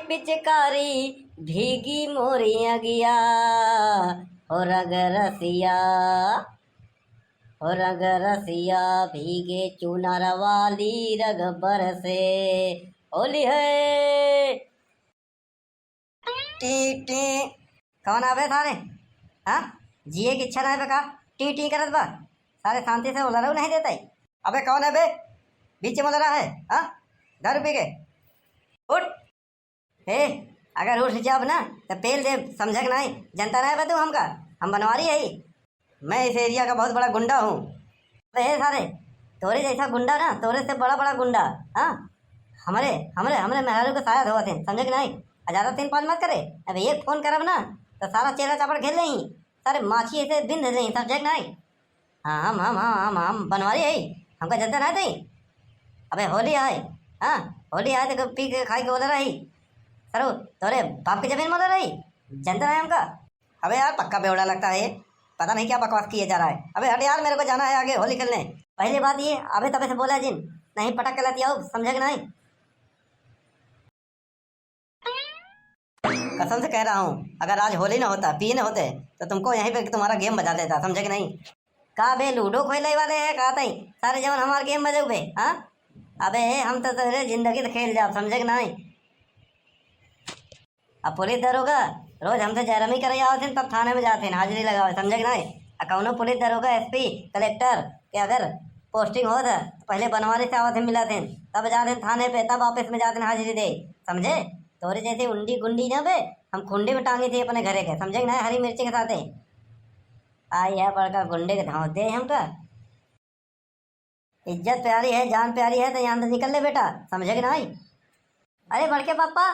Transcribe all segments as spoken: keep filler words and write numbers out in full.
पिचकारी भीगी मोरी अगिया, हो रंग रसिया, हो रंग रसिया भीगे चुनर वाली रंग बरसे। होली है। टी टी। कौन आवे सारे? हाँ, जिए की इच्छा ना है बे का? टी टी करत बा। सारे शांति से उलरऊ नहीं देते। अबे कौन है बे, बीच में उलरा है? हाँ, दारू पी के। उठ। हे, अगर उठ जाब ना तो पेल दे, समझे कि नहीं? जनता ना है बे तू हमका, हम बनवारी है। मैं इस एरिया का बहुत बड़ा गुंडा हूँ। अबे हे सारे, तोरे जैसा गुंडा ना, तोरे से बड़ा बड़ा गुंडा। हाँ, हमरे हमरे हमरे मेहरारू के साया धोवत हैं, समझे कि नहीं? आ ज्यादा तीन पाँच मत करे। अब एक फोन करब ना तो सारा चेला चापड़ घेर लेही। सारे माछी ऐसे बिंद लेही, समझे कि नहीं? हाँ, हम हम हम हम हम बनवारी है, हमका जनता ना दे। अबे होली आए, हाँ, होली आए तो पी के खाई के बोला रही। सरो, तोरे बाप की जमीन बोला रही, जनता ना है हमका। अबे यार, पक्का बेवड़ा लगता है ये। पता नहीं क्या बकवास किए जा रहा है। अबे हट यार, मेरे को जाना है आगे होली खेलने। पहली बात ये, अबे तबे से बोला जिन, नहीं पटक के लाती आओ, समझे कि नहीं? कसम से कह रहा हूँ, अगर आज होली ना होता, पिए ना होते, तो तुमको यहीं पे तुम्हारा गेम बजा देता, समझे कि नहीं? का बे, लूडो खेले वाले है का तई? सारे जवन हमार गेम बजाऊ बे, हाँ? अबे हम तो तोरे जिंदगी से खेल जाब, समझे कि नहीं? अब पुलिस दरोगा रोज हमसे जहरमी करे आवत हैं, तब थाने में जात हैं, हाजिरी लगावे, समझे कि नहीं? आ कौनो पुलिस दरोगा, एसपी, कलेक्टर के अगर पोस्टिंग होत है, तो पहले बनवारी से आवत हैं, मिलत हैं, तब जात हैं थाने पे, तब ऑफिस में जात हैं हाजिरी दे, समझे? तोरे जैसे उंडी गुंडी ना बे, हम खुंडी में टांगी थी अपने घरे के, समझे कि नहीं? हरी मिर्ची के साथे। आई है बड़का गुंडे के धांव दे हमका। इज्जत प्यारी है, जान प्यारी है, तो यहाँ से निकल ले बेटा, समझे कि नहीं? अरे बड़के पापा,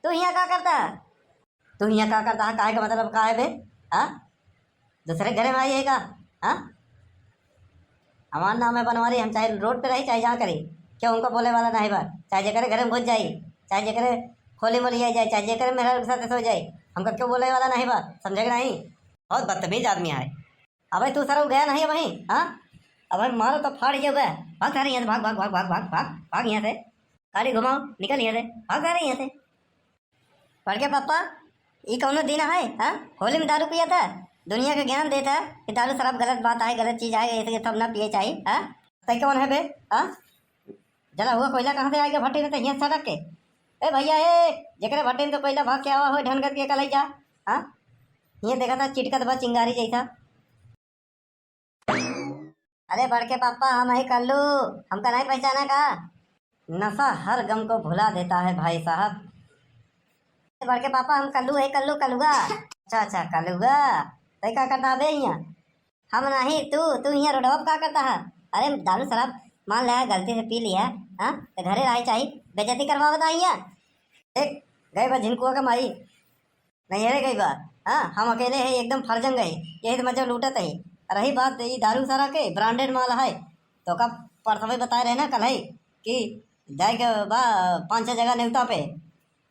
तू यहाँ का करता है? तू यहाँ का करता है? काहे का मतलब का है बे? हाँ, दूसरे घरे में आई है का? हाँ, हमार नाम है बनवारी, हम चाहे रोड पे रही, चाहे जहाँ करी, क्यों हमको बोले वाला नहीं बा? चाहे जेकरे घरे में घुस जाई, चाहे जेकरे खोली मोली आई जाए, चाहे जेकरे मेहरारू के साथ सो जाए, हमका क्यों बोले वाला नहीं बा? समझे कि नहीं? बहुत बदतमीज आदमी है। अबे तू सरऊ गया नहीं अबहीं, हाँ? अबे मारो तो फाड़ जाओगे। भाग सारे यहाँ से, भाग, भाग, भाग, भाग, भाग, भाग, भाग यहाँ से। गाड़ी घुमाओ, निकल यहाँ से, भाग सारे यहाँ से। बड़के पापा, ई कौनो दिन है, हाँ? होली में दारू पिया था? दुनिया के ज्ञान देता है कि दारू शराब गलत बात है, गलत चीज है, ऐसे सब ना पिए चाहिए, हाँ? तै कौन है बे, हाँ? जला हुआ कोयला कहाँ से आएगा भट्टी में, तो हियाँ सड़क के? ए भैया, ए, जेकरे भट्टी में तो कोयला भाग के आवा हो, ढनगत के कलई जा, हाँ? हियाँ देखा था चिटकत बा चिंगारी जैसा। अरे बड़के पापा, हम ही कल्लू, हमका नहीं पहचाना का? नशा हर गम को भुला देता है भाई साहब। अरे बड़के पापा, हम कल्लू है, कल्लू, कलुआ। अच्छा, अच्छा, कलुआ। तै का करता बे हियाँ? हम नहीं, तू, तू हियाँ रोडवा पे का करता है? अरे दारू शराब मान ले, गलती से पी लिया, हाँ? तो घरे रहे चाही, बेइज्जती करवावत है हियाँ। देख, गए बा झिनकुआ का माई। नैहरे गई बा। हाँ, हम अकेले है, एकदम फर्जंग है, यही तो मजा लूटत है। रही बात ई दारू सारा के, ब्रांडेड माल है, तो का परसवे बताए रहे ना कल है कि जाए के बा पाँच छः जगह नेवता पे,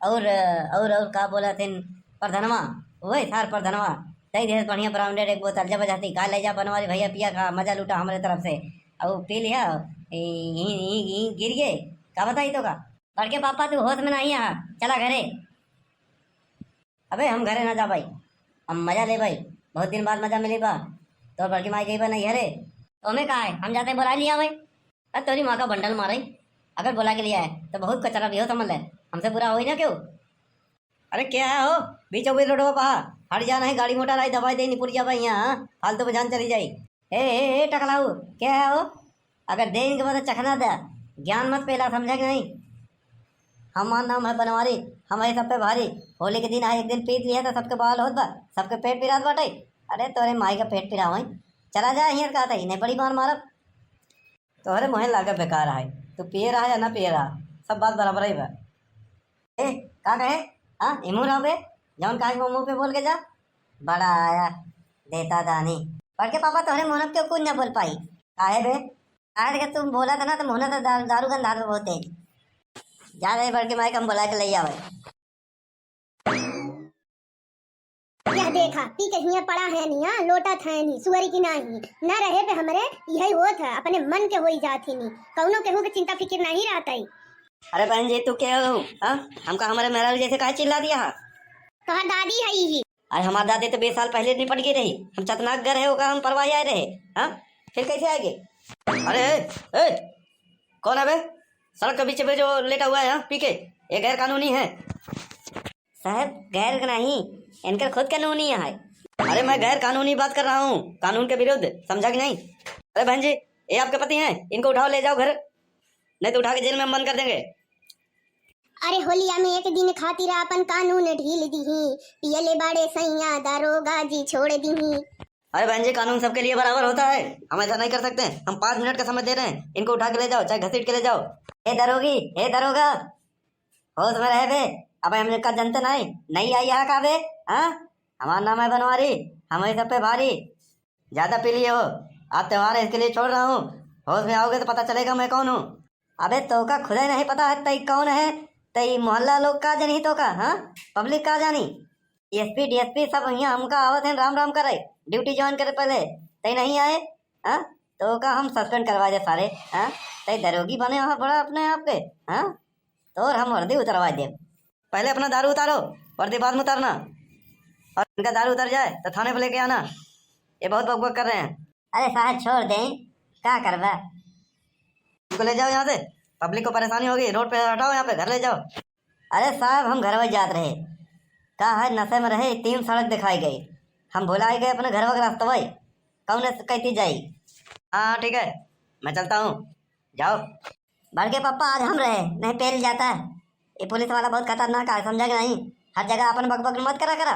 और, और, और का बोला थे प्रधनवा, वही सार प्रधनवा दे दे बढ़िया ब्रांडेड एक बोतल, जबरदस्ती का ले जा बनवारी भैया, पिया खा, मजा लूटा हमरे तरफ से। और पी लिया, ई, ई, ई, ई गिर गए। का बताई तो का? बड़के पापा तू होश में नहीं आ, चला घरे। अबे हम घरे ना जा भाई, हम मजा ले भाई, बहुत दिन बाद मजा मिली बा। तो बड़की माई गई बा नहीं घरे, तो हमें का है, हम जाते बोला लिया भाई। अरे तोरी माँ का बंडल मारे, अगर बोला के लिया है तो बहुत कचरा भी हो समझ ले, हमसे बुरा होई ना क्यों? अरे क्या है हो, बीचों बीच रोडवा पा हट जा, नहीं गाड़ी मोटर आई दबाई दे, निपुर जा भाई यहाँ, हाँ? फालतू में जान चली जाई। ए, ए, ए, टकलाऊ, क्या है हो? अगर दे इनके बाद चखना दे, ज्ञान मत पेला, समझे कि नहीं? हमार नाम है बनवारी, हम है सब पे भारी। होली के दिन आए, एक दिन पीत लिया तो सबके बवाल होत बा, सबके पेट पिरात बाटे। अरे तोरे माई का पेट पिरावई, चला जा हियर कहत ही, नहीं बड़ी मार मारब। तोहरे मोहे लागे बेकार है, तू पिए रहा या ना पिए रहा, सब बात बराबर ही बा। ए, का कहे? हाँ, इमू रहो बे, जौन कहे वो मुंह पे बोल के जा। बड़ा आया, देता दानी। बड़के पापा तोहरे मोहनत के कुछ ना बोल पाई। काहे बे? काहे देखे तुम बोला था ना, तो मोहनत दा-, दारू गंधात बा बहुत तेज। जा रहे बड़के माई के हम बोला के ले आवे। यह देखा, पी के हियां पड़ा है नी, हाँ, लोटत है नी, सुअरी की नाही। न रहे पे हमरे यही होत है, अपने मन के होई जात ही नी, कौनो केहू के चिंता फिकिर नहीं रहत है। अरे बहन जी, तू के हो? हाँ, हमका हमरे मेहरारू जैसे काहे चिल्ला दिया है? तोहर दादी है ही। अरे हमार दादी तो बीस साल पहले निपट गई रही, हम चतनाक घर है, ओका हम परवाही आए रहे। हाँ, फिर कैसे आएगे? अरे ए, ए, कौन है बे सड़क के बीच में जो लेटा हुआ है, हाँ, पी के? ये गैर कानूनी है। साहब, गैर नहीं, इनकर खुद कानूनी है। अरे मैं गैर कानूनी बात कर रहा हूँ, कानून के विरुद्ध, समझा कि नहीं? अरे बहन जी, ये आपके पति हैं, इनको उठाओ, ले जाओ घर, नहीं तो उठा के जेल में हम बंद कर देंगे। अरे होलिया में एक दिन खातिर आपन कानून ढील दीही, पियले बाड़े सैया दरोगा जी छोड़ दीही। अरे बहन जी, कानून सबके लिए बराबर होता है, हम ऐसा नहीं कर सकते। हम पाँच मिनट का समय दे रहे हैं, इनको उठा के ले जाओ, चाहे घसीट के ले जाओ। हे दरोगी, हे दरोगा, होश में रहे बे। अबे हम का जनते नहीं, नहीं आई यहाँ का बे? हाँ, हमार नाम है बनवारी, हम ही सब पे भारी। ज्यादा पी लिए हो, आज त्योहार है, इसके लिए छोड़ रहा हूँ। होश में आओगे तो पता चलेगा मैं कौन हूँ। अबे तोका खुदे नहीं पता है तई कौन है, तई मोहल्ला लोग का जानी तोका, हाँ? पब्लिक का जानी? एसपी डीएसपी सब यहाँ हमका आवत हैं राम राम करे, ड्यूटी ज्वाइन करे पहले, तई नहीं आए, हाँ? तोका हम सस्पेंड करवा दे सारे, हाँ? तई दरोगी बने हो बड़ा अपने आप के, हाँ? तोर हम वर्दी उतरवा दे। पहले अपना दारू उतारो, वर्दी बाद में उतारना। और इनका दारू उतर जाए तो थाने पे लेके आना, ये बहुत बकबक कर रहे हैं। अरे साहब छोड़ दें, का करबा? इनको ले जाओ यहाँ से, पब्लिक को परेशानी होगी, रोड पे हटाओ, यहाँ पे घर ले जाओ। अरे साहब हम घरवा जात रहे, का है नशे में रहे, तीन सड़क दिखाई गई, हम भुलाई गए अपने घरवा के रास्ता भाई, कौन है कहती जाई। हाँ ठीक है, मैं चलता हूँ, जाओ। बड़के पापा आज हम रहे, नहीं पेल जाता। ये पुलिस वाला बहुत खतरनाक है, समझा कि नहीं? हर जगह अपन बकबक मत करा करा।